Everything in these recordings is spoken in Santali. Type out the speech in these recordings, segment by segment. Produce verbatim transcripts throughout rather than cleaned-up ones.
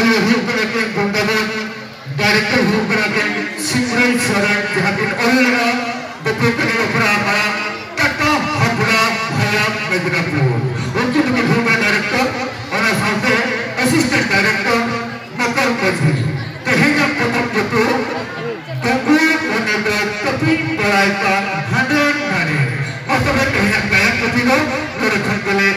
ᱦᱩᱭᱩᱜ ᱠᱟᱱᱟ ᱠᱤᱱ ᱵᱚᱸᱜᱟ ᱵᱩᱨᱩ, ᱰᱟᱭᱨᱮᱠᱴᱚᱨ ᱦᱩᱭᱩᱜ ᱠᱟᱱᱟ ᱠᱤᱱ ᱥᱤᱢᱨᱟᱹᱭ ᱥᱚᱨᱮᱱ, ᱡᱟᱦᱟᱸ ᱠᱤᱱ ᱚᱞ ᱞᱮᱫᱟ ᱵᱟᱹᱯᱩ ᱠᱟᱹᱱᱦᱩ ᱵᱟᱯᱞᱟ ᱢᱟᱲᱟᱝ ᱴᱟᱴᱟ ᱦᱟᱵᱲᱟ ᱦᱟᱭᱟᱢ ᱢᱮᱫᱽᱱᱟᱯᱩᱨ᱾ ᱩᱱᱠᱤᱱ ᱫᱚᱠᱤᱱ ᱦᱩᱭᱩᱜ ᱠᱟᱱᱟ ᱰᱟᱭᱨᱮᱠᱴᱚᱨ, ᱚᱱᱟ ᱥᱟᱶᱛᱮ ᱮᱥᱤᱥᱴᱮᱱᱴ ᱰᱟᱭᱨᱮᱠᱴᱚᱨ ᱢᱚᱠᱚᱨ ᱢᱟᱹᱡᱷᱤ᱾ ᱛᱮᱦᱮᱧᱟᱜ ᱯᱚᱛᱚᱵ ᱧᱩᱛᱩᱢ ᱠᱩᱠᱩ ᱢᱚᱱᱮ ᱫᱚ ᱠᱟᱹᱯᱤ ᱵᱟᱲᱟᱭ ᱠᱟᱱ ᱦᱟᱸᱰᱮ ᱱᱟᱰᱮ᱾ ᱢᱟ ᱛᱚᱵᱮ ᱛᱮᱦᱮᱧᱟᱜ ᱜᱟᱭᱟᱱ ᱯᱩᱛᱷᱤ ᱫᱚ ᱱᱚᱰᱮ ᱠᱷᱚᱱ ᱜᱮᱞᱮ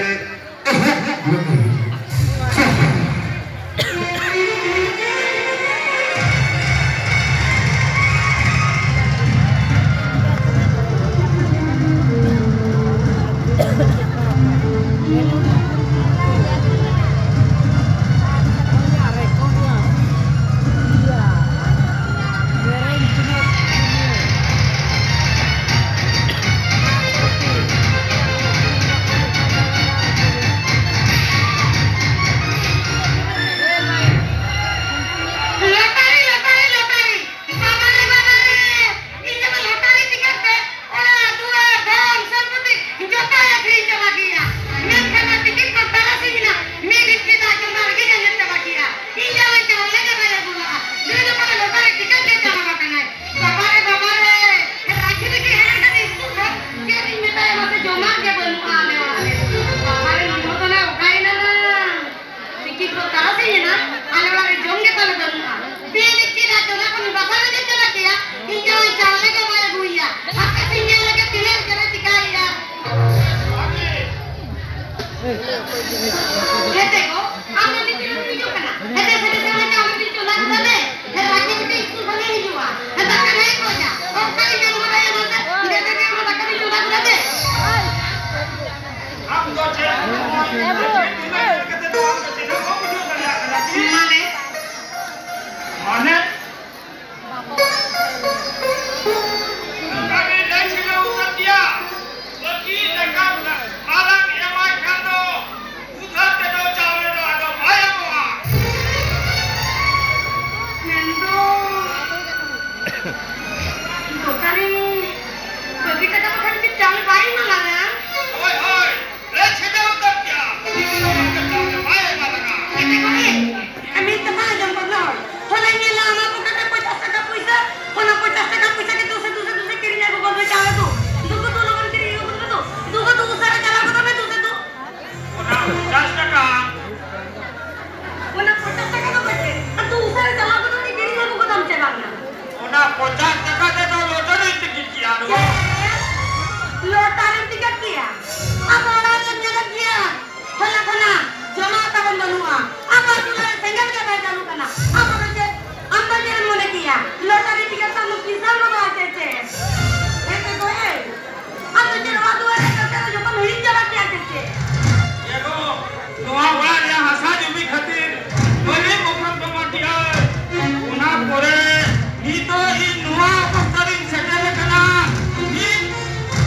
ᱞᱚᱴᱟᱨᱤ, ᱞᱚᱴᱟᱨᱤ, ᱞᱚᱴᱟᱨᱤ᱾ ᱵᱟᱵᱟ ᱨᱮ, ᱵᱟᱵᱟ ᱨᱮ᱾ ᱤᱧ ᱫᱚ ᱞᱚᱴᱟᱨᱤ ᱴᱤᱠᱤᱴ ᱛᱮ ᱚᱲᱟᱜ, ᱫᱩᱣᱟᱹᱨ, ᱫᱷᱚᱱ, ᱥᱚᱢᱯᱚᱛᱤ ᱡᱚᱛᱚᱭ ᱟᱹᱠᱷᱨᱤᱧ ᱪᱟᱵᱟ ᱠᱮᱜᱼᱟ᱾ ᱢᱮᱱᱠᱷᱟᱱ ᱚᱱᱟ ᱴᱤᱠᱤᱴ ᱠᱚ ᱛᱟᱨᱟᱥᱤᱧ ᱮᱱᱟ᱾ ᱢᱤᱫ ᱨᱤᱯᱤ ᱫᱟᱜ ᱪᱚᱸᱫᱟ ᱨᱮᱜᱮ ᱧᱮᱞ ᱪᱟᱵᱟ ᱠᱮᱜᱼᱟ᱾ ᱤᱧ ᱡᱟᱶᱟᱭ ᱪᱟᱣᱞᱮ ᱜᱮ ᱵᱟᱭ ᱟᱹᱜᱩ ᱞᱟᱜᱼᱟ᱾ ᱱᱩᱭ ᱫᱚ ᱯᱟᱞᱮ ᱞᱚᱴᱟᱨᱤ ᱴᱤᱠᱤᱴ ᱛᱮ ᱪᱟᱵᱟ ᱟᱠᱟᱱᱟᱭ᱾ ᱵᱟᱵᱟ ᱨᱮ, ᱵᱟᱵᱟ ᱨᱮ᱾ ᱨᱟᱹᱜᱤ ᱨᱮᱜᱮ ᱦᱮᱡ ᱟᱠᱟᱱᱟ ᱤᱥᱠᱩᱞ ᱠᱷᱚᱱ᱾ ᱪᱮᱫ ᱤᱧ ᱢᱮᱛᱟᱭᱟ ᱢᱟᱥᱮ, ᱡᱚᱢᱟᱜ ᱜᱮ ᱵᱟᱹᱱᱩᱜᱼᱟ ᱟᱞᱮ ᱚᱲᱟᱜ ᱨᱮ᱾ ᱵᱟᱵᱟ ᱨᱮ, ᱱᱩᱭ ᱦᱚᱸ ᱛᱟᱞᱮ ᱚᱠᱟᱭᱮᱱᱟ ᱱᱟ? ᱛᱤᱠᱤᱱ ᱠᱚ ᱛᱟᱨᱟᱥᱤᱧ ᱮᱱᱟ, ᱟᱞᱮ ᱚᱲᱟᱜ ᱨᱮ ᱡᱚᱢ ᱜᱮ ᱛᱟᱞᱮ ᱵᱟᱹᱱᱩᱜᱼᱟ᱾ ᱛᱤᱱ ᱨᱮ ᱪᱮᱫ ᱟᱨ ᱡᱚᱢᱟ ᱠᱚ ᱵᱟᱥᱟ ᱨᱮᱜᱮ ᱪᱟᱞᱟᱜ ᱜᱮᱭᱟ, ᱤᱧ ᱡᱟᱶᱟᱭ ᱪᱟᱣᱞᱮ ᱜᱮ ᱵᱟᱭ ᱟᱹᱜᱩᱭᱟ᱾ ᱦᱟᱯᱮ ᱥᱮᱧ ᱧᱮᱞ ᱞᱮᱜᱮ ᱛᱤᱱᱟᱹᱜ ᱪᱮᱦᱨᱟ ᱪᱤᱠᱟᱹᱭᱮᱫᱼᱟ᱾ ᱦᱮᱸᱛᱮ ᱜᱚ, ᱟᱢ ᱫᱚ ᱱᱤᱛ ᱨᱮᱢ ᱦᱤᱡᱩᱜ ᱠᱟᱱᱟ? ᱦᱮᱸᱛᱮ ᱥᱮᱱ ᱥᱮᱱ ᱪᱟᱣᱞᱮ ᱵᱤᱱ ᱪᱚᱸᱫᱟ ᱠᱮᱫᱟ ᱞᱮ᱾ ᱦᱮᱸ, ᱨᱟᱠᱮᱵ ᱵᱤᱴᱤ ᱤᱥᱠᱩᱞ ᱠᱷᱚᱱᱮ ᱦᱤᱡᱩᱜᱼᱟ᱾ ᱦᱮᱸ, ᱫᱟᱠᱟ ᱱᱟᱭ ᱠᱚᱭᱟ᱾ ᱚᱱᱠᱟ ᱜᱮ ᱧᱮᱞ ᱵᱟᱲᱟᱭᱟ ᱱᱚᱛᱮ᱾ ᱫᱮ, ᱫᱮ, ᱫᱮ, ᱚᱱᱟ ᱫᱟᱠᱟ ᱵᱤᱱ ᱪᱚᱸᱫᱟ ᱠᱮᱫᱟ ᱫᱮ᱾ ᱟᱢ ᱫᱚ ᱪᱮᱫ ᱮᱢ ᱵᱩᱡᱷᱟᱹᱣ ᱫᱟᱲᱮᱭᱟᱜ ᱠᱟᱱᱟ? ᱵᱟᱹᱱᱩᱜᱼᱟ᱾ ᱟᱵᱚ ᱟᱹᱛᱩ ᱨᱮ ᱥᱮᱸᱜᱮᱞ ᱜᱮ ᱵᱟᱭ ᱪᱟᱹᱞᱩᱜ ᱠᱟᱱᱟ᱾ ᱟᱢ ᱫᱚ ᱪᱮᱫ, ᱟᱢ ᱫᱚ ᱪᱮᱫ ᱮᱢ ᱢᱚᱱᱮ ᱠᱮᱭᱟ? ᱞᱚᱴᱟᱨᱤ ᱴᱤᱠᱤᱴ ᱛᱟᱢ ᱫᱚ ᱠᱤᱥᱟᱱ ᱵᱟᱵᱟ ᱥᱮ ᱪᱮᱫ? ᱦᱮᱸ ᱥᱮ ᱜᱚ, ᱮᱭ? ᱟᱢ ᱫᱚ ᱪᱮᱫ ᱚᱲᱟᱜ ᱫᱩᱣᱟᱹᱨ ᱨᱮ ᱠᱟᱛᱮ ᱫᱚ ᱡᱚᱛᱚᱢ ᱦᱤᱲᱤᱧ ᱪᱟᱵᱟ ᱠᱮᱭᱟ ᱥᱮ ᱪᱮᱫ? ᱮ ᱜᱚ, ᱱᱚᱣᱟ ᱚᱲᱟᱜ ᱨᱮᱭᱟᱜ ᱦᱟᱥᱟ ᱡᱩᱢᱤ ᱠᱷᱟᱹᱛᱤᱨ ᱢᱟᱹᱞᱤᱠ ᱚᱠᱷᱟᱱ ᱠᱚ ᱢᱟᱹᱴᱤᱜᱼᱟ᱾ ᱚᱱᱟ ᱯᱚᱨᱮ ᱱᱤᱛᱚᱜ ᱤᱧ ᱱᱚᱣᱟ ᱚᱵᱚᱥᱛᱷᱟ ᱨᱤᱧ ᱥᱮᱴᱮᱨ ᱟᱠᱟᱱᱟ᱾ ᱤᱧ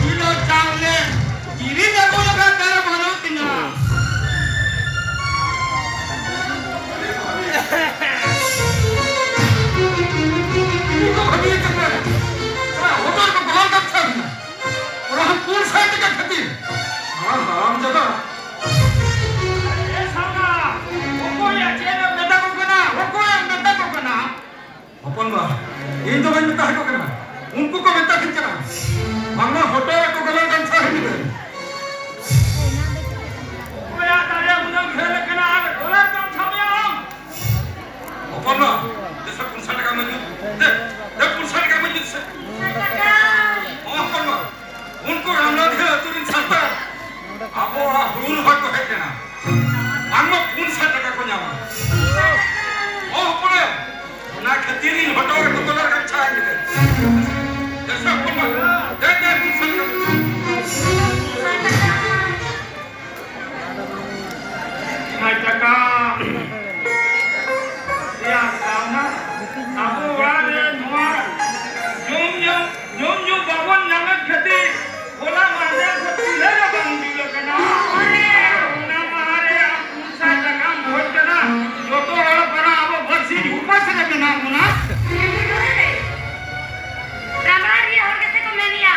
ᱠᱤᱞᱳ ᱪᱟᱣᱞᱮ ᱠᱤᱨᱤᱧ ᱟᱹᱜᱩ ᱞᱮᱠᱟ ᱫᱟᱲᱮ ᱵᱟᱹᱱᱩᱜ ᱛᱤᱧᱟ᱾ ᱤᱧ ᱫᱚ ᱵᱷᱟᱹᱜᱤ ᱠᱟᱛᱷᱟ᱾ ᱚᱱᱟ ᱦᱚᱴᱚᱨ ᱠᱚ ᱜᱚᱦᱚᱲ ᱠᱟᱛᱷᱟ ᱢᱮᱱᱟᱜᱼᱟ᱾ ᱚᱱᱟ ᱦᱚᱸ ᱯᱩᱱ ᱥᱟᱭ ᱴᱟᱠᱟ ᱠᱷᱟᱹᱛᱤᱨ᱾ ᱟᱨ ᱦᱟᱲᱟᱢ ᱡᱟᱫᱟ᱾ ᱮ ᱥᱟᱞᱟ, ᱚᱠᱚᱭᱟᱜ ᱪᱮᱫ ᱮᱢ ᱢᱮᱛᱟ ᱠᱚ ᱠᱟᱱᱟ? ᱚᱠᱚᱭᱮᱢ ᱢᱮᱛᱟ ᱠᱚ ᱠᱟᱱᱟ? ᱦᱚᱯᱚᱱ ᱵᱟ, ᱤᱧ ᱫᱚ ᱵᱟᱹᱧ ᱢᱮᱛᱟ ᱟᱠᱚ ᱠᱟᱱᱟ, ᱩᱱᱠᱩ ᱠᱚ ᱢᱮᱛᱟ ᱠᱟᱹᱧ ᱠᱟᱱᱟ᱾ ᱵᱟᱝᱢᱟ ᱦᱚᱴᱚᱜ ᱨᱮᱠᱚ ᱜᱚᱞᱚᱝ ᱠᱟᱱ ᱥᱟᱦᱮᱵ ᱜᱤᱫᱟᱹᱨ᱾ ᱚᱠᱚᱭᱟᱜ ᱫᱟᱲᱮ ᱩᱱᱟᱹᱜ ᱰᱷᱮᱨ ᱟᱠᱟᱱᱟ ᱟᱨ ᱰᱚᱞᱟᱨ ᱠᱚᱢ ᱪᱷᱟᱯᱟᱭᱟ ᱟᱢ? ᱦᱚᱯᱚᱱ ᱵᱟ, ᱫᱮᱥᱮ ᱯᱩᱱ ᱥᱟᱭ ᱴᱟᱠᱟ ᱢᱟᱹᱧ ᱡᱩᱛ᱾ ᱫᱮ, ᱫᱮ ᱯᱩᱱ ᱥᱟᱭ ᱴᱟᱠᱟ ᱢᱟᱹᱧ ᱡᱩᱛ ᱥᱮ᱾ ᱦᱚᱸ ᱦᱚᱯᱚᱱ ᱵᱟ, ᱩᱱᱠᱩ ᱨᱟᱢᱱᱟᱛᱷᱤᱭᱟᱹ ᱟᱹᱛᱩ ᱨᱤᱱ ᱥᱟᱱᱛᱟᱲ ᱟᱵᱚ ᱚᱲᱟᱜ ᱦᱩᱲᱩ ᱨᱚᱦᱚᱭ ᱠᱚ ᱦᱮᱡ ᱞᱮᱱᱟ᱾ ᱵᱟᱝᱢᱟ ᱯᱩᱱ ᱥᱟᱭ ᱴᱟᱠᱟ ᱠᱚ ᱧᱟᱢᱟ᱾ ᱚ ᱦᱚᱯᱚᱱ ᱮ, ᱚᱱᱟ ᱠᱷᱟᱹᱛᱤᱨ ᱤᱧ ᱦᱚᱴᱚᱜ ᱨᱮ ᱠᱚᱛᱚᱞᱟᱨ ᱜᱟᱢᱪᱷᱟ ᱮᱢ ᱞᱮᱫᱟ᱾ ᱫᱮᱥᱮ ᱦᱚᱯᱚᱱ ᱵᱟ, ᱫᱮ, ᱫᱮ, ᱯᱩᱱ ᱥᱟᱭ ᱴᱟᱠᱟ᱾ ᱟᱭ ᱴᱟᱠᱟ ᱨᱮᱭᱟᱜ ᱥᱟᱢᱱᱟ ᱟᱵᱚ ᱚᱲᱟᱜ ᱨᱮ ᱱᱚᱣᱟ ᱡᱚᱢ ᱧᱩ, ᱡᱚᱢ ᱧᱩ ᱵᱟᱵᱚᱱ ᱧᱟᱢᱮᱫ ᱠᱷᱟᱹᱛᱤᱨ ᱦᱚᱞᱟ ᱢᱟᱦᱫᱮᱨ ᱠᱷᱚᱱ ᱪᱩᱞᱦᱟᱹ ᱨᱮ ᱵᱟᱝ ᱡᱩᱞ ᱟᱠᱟᱱᱟ᱾ ᱟᱨ ᱚᱱᱟ ᱢᱟᱦᱟ ᱨᱮ ᱟᱢ ᱯᱩᱱ ᱥᱟᱭ ᱴᱟᱠᱟᱢ ᱵᱷᱚᱡᱽ ᱠᱟᱱᱟ᱾ ᱡᱚᱛᱚ ᱦᱚᱲ ᱯᱟᱲᱟ ᱟᱵᱚ ᱵᱟᱹᱨᱥᱤᱧ ᱩᱯᱟᱹᱥ ᱨᱮ ᱢᱮᱱᱟᱜ ᱵᱚᱱᱟ᱾ ᱨᱟᱢᱲᱟ ᱨᱤᱭᱟᱹ ᱦᱚᱲ ᱜᱮᱥᱮ ᱠᱚ ᱢᱮᱱᱮᱜᱼᱟ,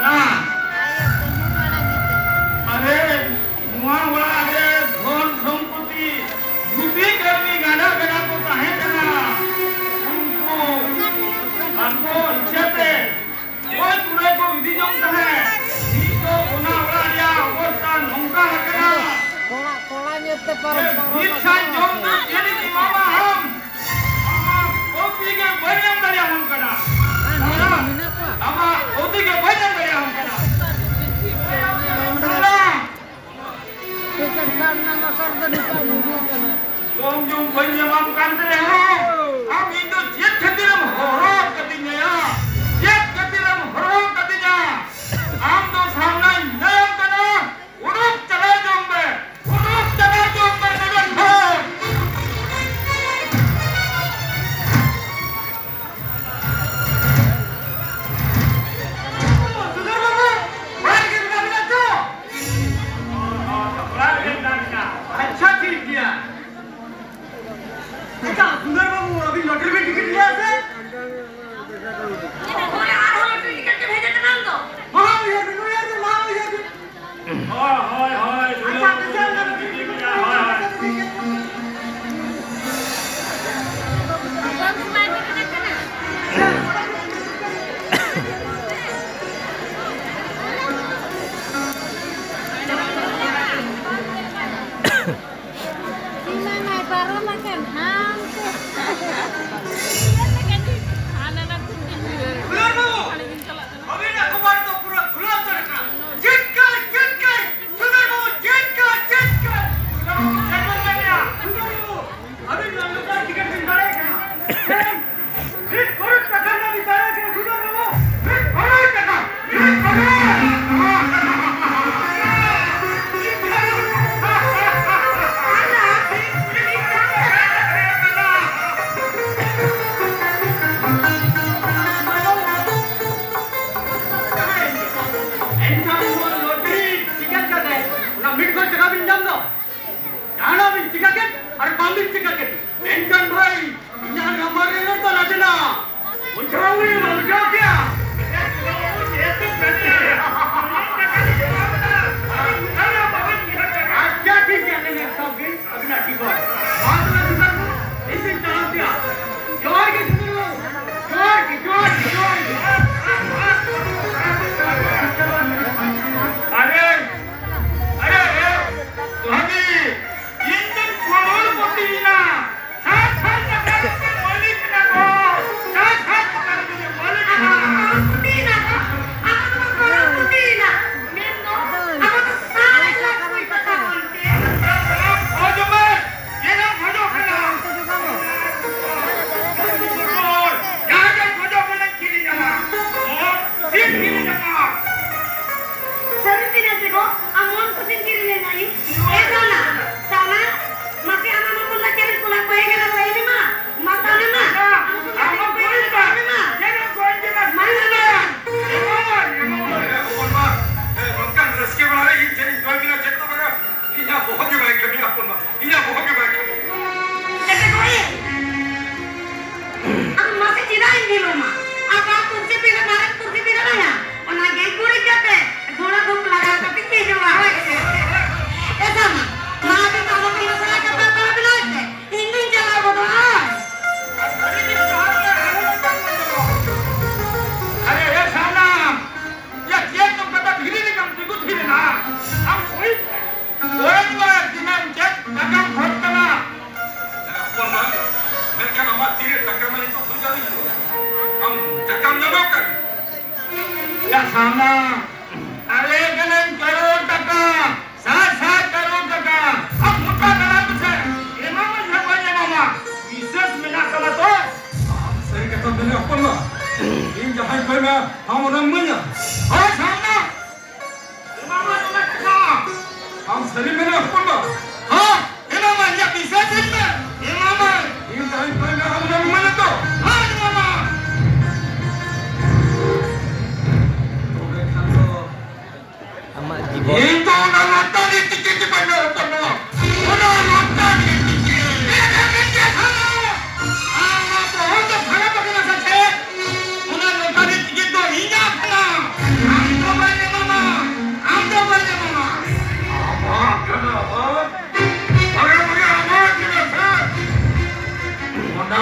ᱱᱟ᱾ ᱟᱨᱮ, ᱱᱚᱣᱟ ᱚᱲᱟᱜ ᱨᱮ ᱫᱷᱚᱱ ᱥᱚᱢᱯᱚᱛᱤ, ᱜᱩᱛᱤ ᱠᱟᱹᱲᱢᱤ ᱜᱟᱰᱟ ᱜᱟᱰᱟ ᱠᱚ ᱛᱟᱦᱮᱸ ᱠᱟᱱᱟ᱾ ᱩᱱᱠᱩ ᱟᱠᱚ ᱤᱪᱪᱷᱟᱹ ᱛᱮ ᱚᱠᱚᱭ ᱠᱩᱲᱟᱹᱭ ᱠᱚ ᱤᱫᱤ ᱡᱚᱝ ᱛᱟᱦᱮᱸᱫ᱾ ᱱᱤᱛ ᱫᱚ ᱚᱱᱟ ᱚᱲᱟᱜ ᱨᱮᱭᱟᱜ ᱚᱵᱚᱥᱛᱟ ᱱᱚᱝᱠᱟ ᱟᱠᱟᱱᱟ᱾ ᱠᱚᱲᱟ, ᱠᱚᱲᱟ ᱧᱮᱞ ᱛᱮ ᱯᱟᱨᱚᱢ, ᱯᱟᱨᱚᱢ ᱢᱤᱫ ᱥᱟᱭ ᱡᱚᱢ ᱫᱚ ᱪᱮᱫ ᱤᱧ ᱮᱢᱟᱢᱟ ᱟᱢ? ᱟᱢᱟᱜ ᱵᱟᱹᱦᱩ ᱜᱮ ᱵᱟᱹᱧ ᱮᱢ ᱫᱟᱲᱮᱭᱟᱢ ᱠᱟᱱᱟ᱾ ᱦᱮᱸ, ᱦᱮᱸ, ᱢᱮᱱᱟᱜ ᱠᱚᱣᱟ᱾ ᱟᱢᱟᱜ ᱵᱟᱹᱦᱩ ᱜᱮ ᱵᱟᱹᱧ ᱮᱢ ᱫᱟᱲᱮᱭᱟᱢ ᱠᱟᱱᱟ᱾ ᱴᱤᱠᱤᱴ ᱠᱟᱨᱰ ᱨᱮᱱᱟᱜ ᱚᱠᱟ ᱨᱮᱫᱚ ᱱᱤᱛᱚᱜ ᱵᱩᱡᱷᱟᱹᱣ ᱠᱟᱱᱟ? ᱡᱚᱢ ᱧᱩ ᱵᱟᱹᱧ ᱮᱢᱟᱢ ᱠᱟᱱ ᱛᱮ ᱨᱮᱦᱚᱸ, ᱟᱢ ᱤᱧ ᱫᱚ ᱪᱮᱫ ᱠᱷᱟᱹᱛᱤᱨᱮᱢ ᱦᱚᱨᱦᱚ ᱠᱟᱹᱫᱤᱧᱟ? ᱪᱮᱫ ᱠᱷᱟᱹᱛᱤᱨᱮᱢ ᱦᱚᱨᱦᱚ ᱠᱟᱹᱫᱤᱧᱟ? ᱟᱢ ᱫᱚ ᱥᱟᱢᱱᱟᱧ ᱞᱟᱹᱭᱟᱢ ᱠᱟᱱᱟ, ᱩᱰᱩᱠ ᱪᱟᱞᱟᱣ ᱡᱚᱝ ᱢᱮ, ᱩᱰᱩᱠ ᱪᱟᱞᱟᱣ ᱡᱚᱝ ᱢᱮ ᱱᱚᱰᱮ ᱠᱷᱚᱱ᱾ ᱥᱩᱫᱷᱟᱹᱨ ᱵᱟᱹᱵᱩ, ᱚᱲᱟᱜ ᱨᱮᱜᱮ ᱢᱮᱱᱟᱜ ᱵᱤᱱᱟ ᱛᱚ? ᱚᱲᱟᱜ ᱨᱮᱜᱮ ᱢᱮᱱᱟᱜ ᱞᱤᱧᱟ᱾ ᱟᱪᱪᱷᱟ, ᱴᱷᱤᱠ ᱜᱮᱭᱟ᱾ ᱟᱪᱪᱷᱟ, ᱥᱩᱫᱷᱟᱹᱨ ᱵᱟᱹᱵᱩ, ᱟᱹᱵᱤᱱ ᱞᱚᱴᱟᱨᱤ ᱵᱤᱱ ᱴᱤᱠᱤᱴ ᱞᱮᱫᱼᱟ ᱥᱮ? ᱦᱳᱭ, ᱟᱨᱦᱚᱸ ᱞᱚᱴᱟᱨᱤ ᱴᱤᱠᱤᱴ ᱜᱮ ᱵᱷᱮᱡᱟ ᱠᱟᱱᱟ ᱟᱢ ᱫᱚ᱾ ᱢᱟ ᱩᱭᱦᱟᱹᱨ ᱵᱤᱱ, ᱩᱭᱦᱟᱹᱨ ᱵᱤᱱ, ᱢᱟ ᱩᱭᱦᱟᱹᱨ ᱵᱤᱱ᱾ ᱦᱳᱭ, ᱦᱳᱭ, ᱦᱳᱭ, ᱟᱪᱪᱷᱟ, ᱫᱩᱞᱟᱹᱲ ᱟᱪᱪᱷᱟ, ᱵᱤᱴᱤ ᱜᱮᱭᱟ, ᱦᱳᱭ, ᱦᱳᱭ᱾ ᱥᱤᱢᱟᱹ ᱢᱟᱭ ᱯᱟᱨᱚᱢ ᱟᱠᱟᱱ ᱦᱟᱱᱛᱮ᱾ ᱦᱟᱱᱟ ᱱᱟ ᱠᱩᱴᱤ᱾ ᱫᱩᱞᱟᱹᱲ ᱵᱟᱹᱵᱩ, ᱟᱹᱵᱤᱱᱟᱜ ᱠᱷᱚᱵᱚᱨ ᱫᱚ ᱯᱩᱨᱟᱹ ᱠᱷᱩᱞᱟᱹᱣ ᱩᱛᱟᱹᱨ ᱟᱠᱟᱱᱟ᱾ ᱪᱤᱛᱠᱟᱹᱨ, ᱪᱤᱛᱠᱟᱹᱨ, ᱥᱩᱫᱷᱟᱹᱨ ᱵᱟᱹᱵᱩ, ᱪᱤᱛᱠᱟᱹᱨ, ᱪᱤᱛᱠᱟᱹᱨ᱾ ᱥᱩᱫᱷᱟᱹᱨ ᱵᱟᱹᱵᱩ, ᱪᱮᱫ ᱵᱮᱱ ᱢᱮᱱᱮᱫᱼᱟ? ᱥᱩᱫᱷᱟᱹᱨ ᱵᱟᱹᱵᱩ, ᱟᱹᱵᱤᱱ ᱱᱚᱣᱟ ᱞᱚᱴᱟᱨᱤ ᱴᱤᱠᱤᱴ ᱵᱤᱱ ᱫᱟᱲᱮᱭᱟᱜ ᱠᱟᱱᱟ᱾ ᱢᱤᱫ ᱠᱳᱨᱳᱲ ᱴᱟᱠᱟ ᱨᱮᱱᱟᱜ ᱵᱤᱱ ᱫᱟᱲᱮᱭᱟᱜ ᱠᱟᱱᱟ, ᱥᱩᱫᱷᱟᱹᱨ ᱵᱟᱹᱵᱩ᱾ ᱢᱤᱫ ᱠᱳᱨᱳᱲ ᱴᱟᱠᱟ, ᱢᱤᱫ ᱠᱳᱨᱳᱲ᱾ ᱮᱱᱠᱷᱟᱱ ᱱᱚᱣᱟ ᱞᱚᱴᱟᱨᱤ ᱴᱤᱠᱤᱴ ᱠᱟᱛᱮ ᱚᱱᱟ ᱢᱤᱫ ᱠᱳᱨᱳᱲ ᱴᱟᱠᱟ ᱵᱤᱱ ᱧᱟᱢ ᱫᱚ, ᱡᱟᱦᱟᱱᱟᱜ ᱵᱤᱱ ᱪᱤᱠᱟ ᱠᱮᱫ ᱟᱨ ᱵᱟᱝ ᱵᱤᱱ ᱪᱤᱠᱟ ᱠᱮᱫ, ᱢᱮᱱᱠᱷᱟᱱ ᱵᱷᱟᱹᱭ, ᱤᱧᱟᱹᱜ ᱱᱟᱢᱵᱟᱨ ᱨᱮ ᱫᱚ ᱱᱟᱥᱮᱱᱟᱜ ᱵᱩᱡᱷᱟᱹᱣ ᱵᱤᱱ, ᱵᱩᱡᱷᱟᱹᱣ ᱠᱮᱜᱼᱟ? ᱪᱟᱵᱟᱜ ᱠᱟᱱᱟ᱾ ᱭᱟ ᱥᱟᱢᱱᱟ, ᱟᱨᱮ ᱠᱟᱱᱟᱧ ᱠᱟᱨᱳᱲ ᱴᱟᱠᱟ, ᱥᱟᱭ ᱥᱟᱭ ᱠᱟᱨᱳᱲ ᱴᱟᱠᱟ᱾ ᱟᱢ ᱢᱚᱴᱟ ᱠᱟᱱᱟ ᱯᱮᱥᱮ? ᱮᱢᱟᱢᱟᱹᱧ ᱥᱮ ᱵᱟᱹᱧ ᱮᱢᱟᱢᱟ? ᱵᱤᱥᱥᱟᱹᱥ ᱢᱮᱱᱟᱜ ᱛᱟᱢᱟ ᱛᱚ? ᱟᱢ ᱥᱟᱹᱨᱤ ᱠᱟᱛᱷᱟ ᱢᱮᱱᱟ ᱦᱚᱯᱚᱱ ᱵᱟ, ᱤᱧ ᱡᱟᱦᱟᱸᱧ ᱠᱚᱭ ᱢᱮᱭᱟ ᱟᱢ ᱚᱱᱟᱢ ᱤᱢᱟᱹᱧᱟ? ᱦᱳᱭ ᱥᱟᱢᱱᱟ, ᱮᱢᱟᱢᱟᱹᱧ ᱚᱱᱟ ᱴᱟᱠᱟ᱾ ᱟᱢ ᱥᱟᱹᱨᱤ ᱢᱮᱱᱟ ᱦᱚᱯᱚᱱ ᱵᱟ? ᱦᱚᱸ, ᱮᱢᱟᱢᱟᱹᱧ, ᱤᱧᱟᱹᱜ ᱵᱤᱥᱥᱟᱹᱥ ᱤᱧ ᱢᱮ, ᱮᱢᱟᱢᱟᱹᱧ᱾ ᱤᱧ ᱡᱟᱦᱟᱸᱧ ᱠᱚᱭ ᱢᱮᱭᱟ ᱟᱢ ᱚᱱᱟᱢ ᱤᱢᱟᱹᱧᱟ ᱛᱚ? ᱦᱳᱭ ᱮᱢᱟᱢᱟ᱾ ᱛᱚᱵᱮ ᱠᱷᱟᱱ ᱫᱚ ᱟᱢᱟᱜ ᱡᱤᱵᱚᱱ᱾ ᱤᱧ ᱫᱚ ᱚᱱᱟ ᱞᱚᱴᱟᱨᱤ ᱴᱤᱠᱤᱴ ᱵᱟᱹᱧ ᱧᱟᱢ ᱠᱟᱫᱟ᱾ ᱚᱱᱟ ᱞᱚᱴᱟᱨᱤ ᱴᱤᱠᱤᱴ᱾ ᱟᱢ ᱱᱚᱣᱟ ᱵᱚᱦᱚᱜ ᱫᱚ ᱠᱷᱟᱨᱟᱯ ᱟᱠᱟᱱᱟ ᱥᱮ ᱪᱮᱫ? ᱚᱱᱟ ᱞᱚᱴᱟᱨᱤ ᱴᱤᱠᱤᱴ ᱫᱚ ᱤᱧᱟᱜ ᱠᱟᱱᱟ᱾ ᱟᱢ ᱫᱚ ᱵᱟᱹᱧ ᱮᱢᱟᱢᱟ᱾ ᱟᱢ ᱫᱚ ᱵᱟᱹᱧ ᱮᱢᱟᱢᱟ᱾ ᱟᱢᱟᱜ ᱠᱟᱱᱟ, ᱵᱟᱝ? ᱵᱷᱟᱜᱮ ᱵᱷᱟᱜᱮ ᱟᱢᱟᱜ ᱠᱟᱱᱟ ᱥᱮ? ᱚᱱᱟ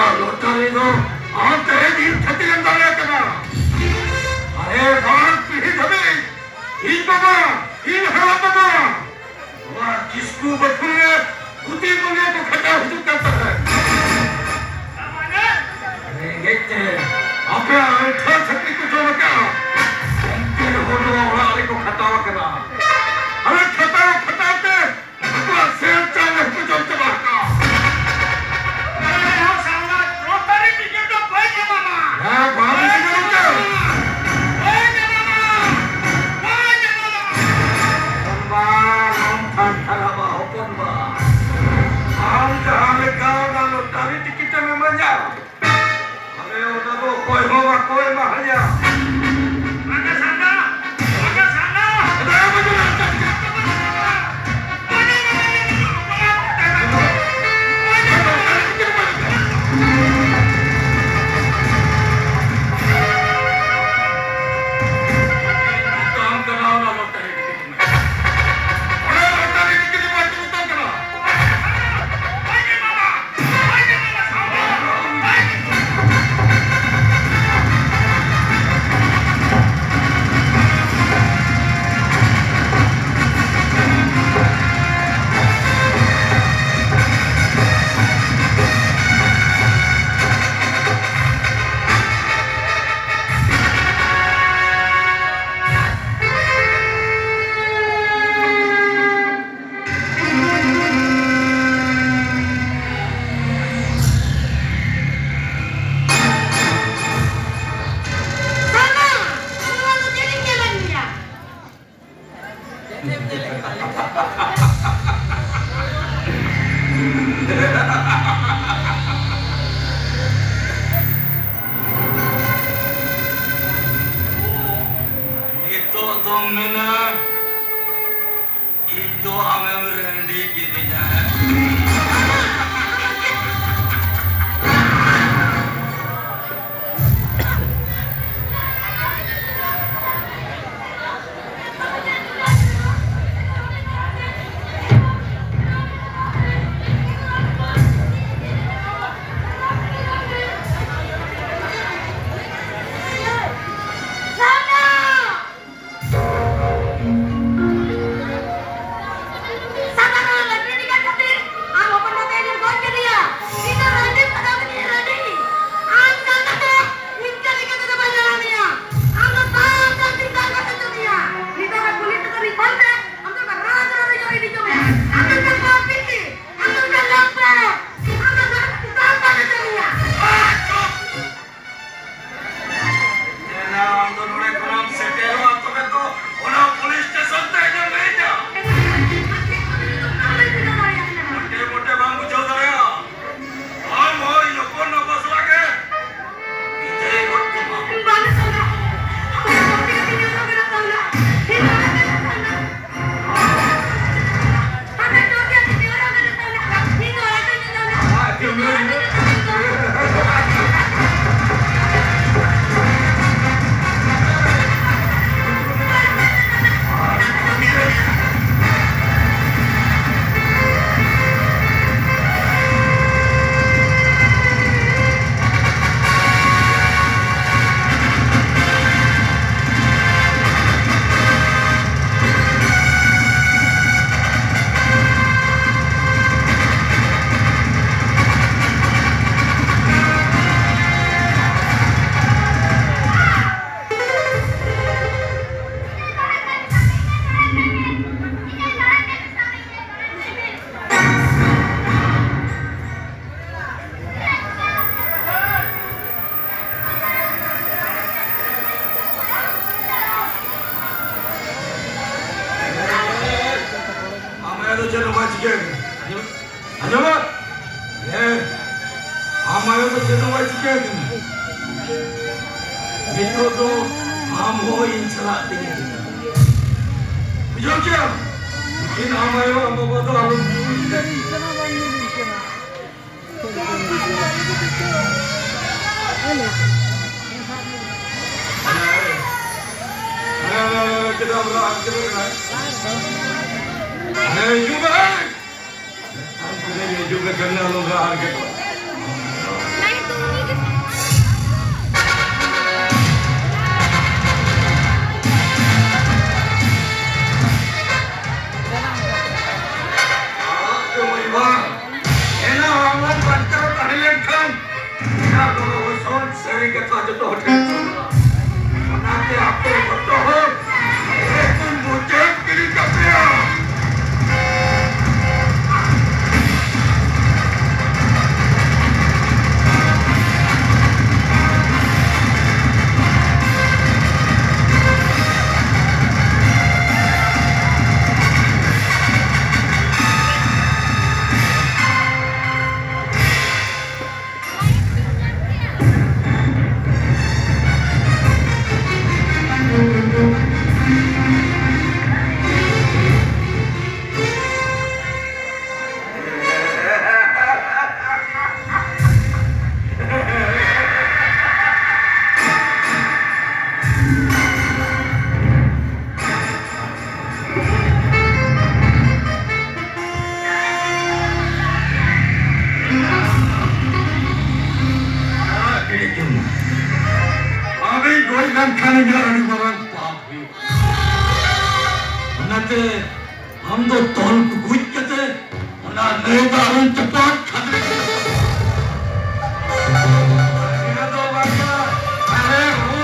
ᱛᱚᱢ ᱢᱮᱱᱟ, ᱤᱧ ᱫᱚ ᱟᱢᱮᱢ ᱨᱟᱺᱰᱤ ᱠᱤᱫᱤᱧᱟ᱾ ᱥᱟᱫᱟ ᱠᱟᱞᱟ ᱞᱟᱹᱴᱩ ᱞᱟᱹᱴᱩ ᱠᱟᱱ ᱠᱷᱟᱹᱛᱤᱨ ᱟᱢ ᱦᱚᱯᱚᱱ ᱵᱟ ᱛᱮᱧ ᱜᱚᱡ ᱠᱮᱫᱮᱭᱟ᱾ ᱤᱧ ᱫᱚ ᱨᱟᱺᱰᱤ ᱯᱷᱟᱫᱟ ᱠᱟᱹᱱᱟᱹᱧ, ᱨᱟᱺᱰᱤ᱾ ᱟᱢ ᱥᱟᱶ ᱠᱟᱛᱮ ᱤᱱᱠᱟᱹ ᱞᱮᱠᱟ ᱛᱮᱫᱚ ᱵᱟᱹᱧ ᱞᱟᱲᱟ ᱢᱮᱭᱟ᱾ ᱟᱢ ᱫᱚ ᱥᱟᱱᱛᱟᱲ ᱛᱤᱧ ᱫᱟᱞ ᱠᱟᱛᱮ ᱪᱚ ᱢᱮᱭᱟ᱾ ᱱᱤᱛᱚᱜ ᱫᱚ ᱯᱩᱞᱤᱥ ᱛᱮᱠᱚ ᱨᱤᱯᱳᱨᱴ ᱛᱮ ᱟᱢ ᱫᱚ ᱨᱟᱡᱽ ᱨᱟᱡᱽ ᱧᱚᱜ ᱤᱫᱤ ᱪᱚ ᱢᱮᱭᱟ᱾ ᱟᱢ ᱫᱚ ᱪᱟᱞᱟᱣ ᱯᱤᱴᱤ, ᱟᱢ ᱫᱚ ᱪᱟᱞᱟᱣ ᱯᱮ, ᱟᱢ ᱫᱚ ᱥᱟᱱᱛᱟᱲ ᱛᱤᱧ ᱫᱟᱞ ᱠᱟᱛᱮ ᱪᱚ ᱢᱮᱭᱟ᱾ ᱫᱮᱞᱟ, ᱟᱢ ᱫᱚ ᱱᱚᱰᱮ ᱠᱷᱚᱱᱮᱢ ᱥᱮᱴᱮᱨᱚᱜᱼᱟ, ᱛᱚᱵᱮ ᱛᱚ ᱚᱱᱟ ᱯᱩᱞᱤᱥ ᱥᱴᱮᱥᱚᱱ ᱛᱮ ᱤᱧᱮᱢ ᱞᱟᱹᱭᱤᱧᱟ᱾ ᱢᱚᱴᱮ ᱢᱚᱴᱮ ᱵᱟᱢ ᱵᱩᱡᱷᱟᱹᱣ ᱫᱟᱲᱮᱭᱟᱜᱼᱟ᱾ ᱟᱢ ᱦᱚᱸ ᱤᱧ ᱦᱚᱯᱚᱱ ᱱᱟ ᱵᱟᱥᱲᱟ ᱜᱮ᱾ ᱤᱧ ᱫᱚᱧ ᱜᱚᱡ ᱠᱟᱢᱟ᱾ ᱟᱢ ᱟᱭᱳ ᱫᱚ ᱪᱮᱫ ᱦᱚᱸ ᱵᱟᱭ ᱪᱤᱠᱟᱹ ᱟᱠᱟᱱᱟ᱾ ᱟᱸᱡᱚᱢ? ᱦᱮᱸ, ᱟᱢ ᱟᱭᱳ ᱫᱚ ᱪᱮᱫ ᱦᱚᱸ ᱵᱟᱭ ᱪᱤᱠᱟᱹ ᱟᱠᱟᱱᱟ᱾ ᱱᱤᱛᱚᱜ ᱫᱚ ᱟᱢ ᱦᱚᱸ ᱤᱧ ᱥᱟᱞᱟᱜ ᱛᱮᱜᱮ ᱦᱤᱡᱩᱜ ᱢᱮ᱾ ᱵᱩᱡᱷᱟᱹᱣ ᱠᱮᱫᱟ? ᱤᱧ ᱟᱢ ᱟᱭᱳ, ᱟᱢ ᱵᱟᱵᱟ ᱫᱚ ᱟᱞᱚᱢ ᱵᱩᱡᱽ᱾ ᱦᱮᱸ, ᱦᱮᱸ, ᱦᱮᱸ, ᱪᱮᱫᱟᱜ ᱮᱢ ᱨᱟᱜ ᱦᱚᱪᱚ ᱠᱟᱱᱟ? ᱦᱮᱸ, ᱦᱤᱡᱩᱜ ᱢᱮ᱾ ᱟᱢ ᱛᱤᱱᱟᱹᱜ ᱮᱢ ᱦᱤᱡᱩᱜ ᱠᱟᱱᱟ, ᱟᱞᱚᱢ ᱨᱟᱜ ᱦᱚᱪᱚ ᱠᱚᱣᱟ᱾ ᱟᱲᱟᱜ ᱠᱟᱹᱢᱟᱹᱭ ᱢᱟ᱾ ᱮᱱᱟᱝ ᱟᱢ ᱵᱟᱧᱪᱟᱣ ᱛᱟᱦᱮᱸ ᱞᱮᱱᱠᱷᱟᱱ ᱚᱱᱟ ᱫᱚ ᱦᱚᱥᱚᱱ ᱥᱟᱹᱨᱤ ᱠᱟᱛᱷᱟ ᱡᱚᱛᱚ ᱦᱚᱲ ᱴᱷᱮᱱ ᱥᱚᱫᱚᱨᱟ᱾ ᱚᱱᱟᱛᱮ ᱟᱯᱮ ᱡᱚᱛᱚ ᱦᱚᱲ ᱮᱠᱫᱚᱢ ᱢᱩᱪᱟᱹᱫ ᱠᱤᱨᱤᱧ ᱠᱟᱯᱮᱭᱟ᱾ ᱟᱢᱤᱧ ᱜᱚᱡ ᱞᱮᱱᱠᱷᱟᱱ ᱤᱧᱟᱹᱜ ᱟᱹᱰᱤ ᱢᱟᱨᱟᱝ ᱯᱟᱯ ᱦᱩᱭᱩᱜᱼᱟ᱾ ᱚᱱᱟᱛᱮ ᱟᱢ ᱫᱚ ᱛᱚᱞ ᱴᱩᱠᱩᱡ ᱠᱟᱛᱮ ᱚᱱᱟ ᱱᱟᱹᱭ ᱫᱟᱜ ᱨᱮᱢ ᱪᱟᱯᱟᱫ ᱠᱷᱟᱫᱽᱞᱮ ᱠᱮᱫᱟ᱾ ᱚᱱᱟ ᱫᱚ ᱵᱟᱝ ᱠᱟᱱᱟ᱾ ᱟᱨᱮ ᱦᱳ,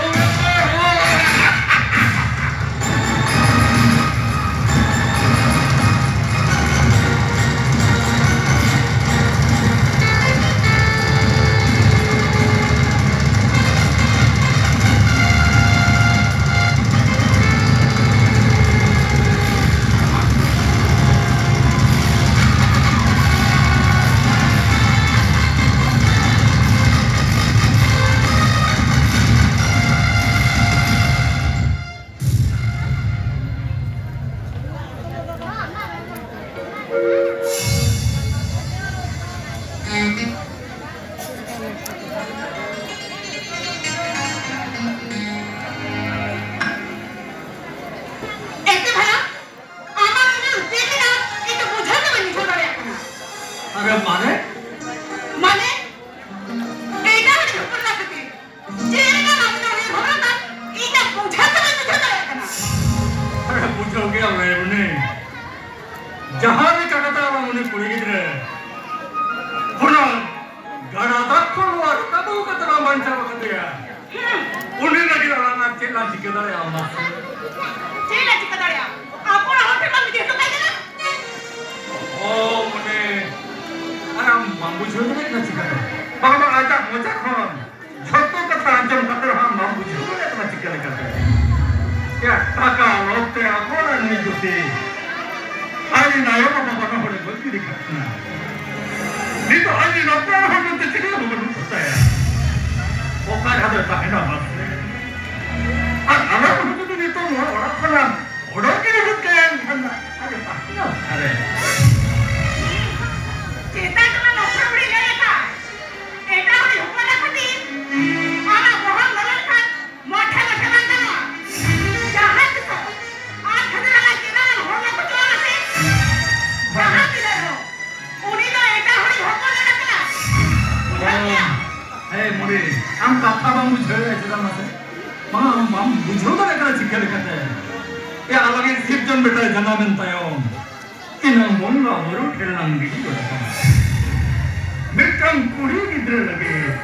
ᱦᱳ᱾ ᱪᱤᱠᱟᱹ ᱫᱟᱲᱮᱭᱟᱜᱼᱟ ᱚᱱᱟ ᱥᱮ? ᱪᱮᱫ ᱞᱮ ᱪᱤᱠᱟᱹ ᱫᱟᱲᱮᱭᱟᱜᱼᱟ? ᱟᱵᱚ ᱚᱲᱟᱜ ᱦᱚᱲ ᱴᱷᱮᱱ ᱵᱟᱢ ᱤᱫᱤ ᱦᱚᱴᱚ ᱠᱟᱭ ᱠᱟᱱᱟ? ᱚ, ᱢᱟᱱᱮ, ᱟᱨ ᱟᱢ ᱵᱟᱢ ᱵᱩᱡᱷᱟᱹᱣ ᱫᱟᱲᱮᱭᱟᱜ ᱠᱟᱱᱟ ᱪᱤᱠᱟᱹᱛᱮ? ᱵᱟᱝ, ᱵᱟᱝ, ᱟᱡᱟᱜ ᱢᱚᱪᱟ ᱠᱷᱚᱱ ᱡᱷᱚᱛᱚ ᱠᱟᱛᱷᱟ ᱟᱸᱡᱚᱢ ᱠᱟᱛᱮ ᱨᱮᱦᱚᱸ ᱟᱢ ᱵᱟᱢ ᱵᱩᱡᱷᱟᱹᱣ ᱫᱟᱲᱮᱭᱟᱜ ᱠᱟᱱᱟ ᱪᱤᱠᱟᱹ ᱞᱮᱠᱟᱛᱮ? ᱭᱟ, ᱴᱟᱠᱟ ᱞᱚᱵᱷ ᱛᱮ ᱟᱠᱚ ᱨᱮᱱ ᱢᱤᱫ ᱡᱩᱴᱤ ᱟᱡ ᱨᱮᱱ ᱟᱭᱳ ᱵᱟᱵᱟ ᱵᱟᱱᱟ ᱦᱚᱲᱮ ᱜᱚᱡ ᱜᱤᱰᱤ ᱠᱟᱜ ᱠᱤᱱᱟ᱾ ᱱᱤᱛᱚᱜ ᱟᱡ ᱨᱮᱱ ᱚᱠᱚᱭ ᱦᱚᱸ ᱢᱮᱱᱛᱮ ᱪᱤᱞᱤ ᱦᱚᱸ ᱵᱟᱹᱱᱩᱜ ᱠᱚᱛᱟᱭᱟ᱾ ᱚᱠᱟ ᱨᱮ ᱟᱫᱚᱭ ᱛᱟᱦᱮᱱᱟ ᱢᱟᱥᱮ? ᱟᱨ ᱟᱞᱮ ᱦᱚᱸ ᱡᱩᱫᱤ ᱱᱤᱛᱚᱜ ᱱᱚᱣᱟ ᱚᱲᱟᱜ ᱠᱷᱚᱱᱟᱜ ᱚᱰᱚᱠ ᱜᱮ ᱵᱟᱹᱱᱩᱜ ᱛᱟᱭᱟ, ᱮᱱᱠᱷᱟᱱ ᱟᱫᱚ ᱛᱟᱦᱮᱱᱟ ᱚᱠᱟᱨᱮ? ᱪᱮᱛᱟᱱ ᱨᱮᱢᱟ ᱞᱚᱠᱠᱷᱚ ᱵᱩᱲᱦᱤ ᱞᱟᱹᱭ ᱟᱠᱟᱫ, ᱮᱴᱟᱜ ᱦᱚᱲᱤᱡ ᱦᱚᱯᱚᱱ ᱮᱨᱟ ᱠᱷᱟᱹᱛᱤᱨ ᱟᱢᱟᱜ ᱵᱚᱦᱚᱜ ᱞᱚᱞᱚ ᱞᱮᱠᱷᱟᱱ ᱢᱚᱴᱷᱮ ᱢᱚᱴᱷᱮ ᱵᱟᱝ ᱜᱟᱱᱚᱜᱼᱟ᱾ ᱡᱟᱦᱟᱸ ᱛᱤᱥᱚᱜ ᱟᱨ ᱠᱷᱟᱹᱛᱤᱨ ᱟᱞᱟᱝ ᱪᱮᱛᱟᱱ ᱨᱮ ᱦᱚᱲ ᱵᱟᱠᱚ ᱪᱟᱞᱟᱣ ᱠᱟᱛᱮ, ᱡᱟᱦᱟᱸ ᱛᱤᱱᱟᱹᱜ ᱨᱮᱦᱚᱸ ᱩᱱᱤ ᱫᱚ ᱮᱴᱟᱜ ᱦᱚᱲᱤᱡ ᱦᱚᱯᱚᱱ ᱮᱨᱟ ᱠᱟᱱᱟ᱾ ᱵᱩᱡᱷᱟᱹᱣ ᱠᱮᱫᱟ? ᱦᱮᱸ, ᱢᱩᱨᱤ, ᱟᱢ ᱠᱟᱛᱷᱟ ᱵᱟᱢ ᱵᱩᱡᱷᱟᱹᱣ ᱮᱫᱟ ᱪᱮᱫᱟᱜ ᱢᱟᱥᱮ? ᱵᱟᱝ, ᱟᱢ ᱵᱟᱢ ᱵᱩᱡᱷᱟᱹᱣ ᱫᱟᱲᱮᱭᱟᱜ ᱠᱟᱱᱟ ᱪᱤᱠᱟᱹ ᱞᱮᱠᱟᱛᱮ? ᱮ, ᱟᱞᱟᱝ ᱨᱮᱱ ᱥᱤᱨᱡᱚᱱ ᱵᱮᱴᱟᱭ ᱡᱟᱱᱟᱢᱮᱱ ᱛᱟᱭᱚᱢ ᱛᱤᱱᱟᱹᱝ ᱵᱚᱸᱜᱟ ᱵᱩᱨᱩ ᱴᱷᱮᱱ ᱞᱟᱝ ᱜᱤᱰᱤ ᱜᱚᱫ ᱟᱠᱟᱱᱟ᱾ ᱢᱤᱫᱴᱟᱝ ᱠᱩᱲᱤ ᱜᱤᱫᱽᱨᱟᱹ ᱞᱟᱹᱜᱤᱫ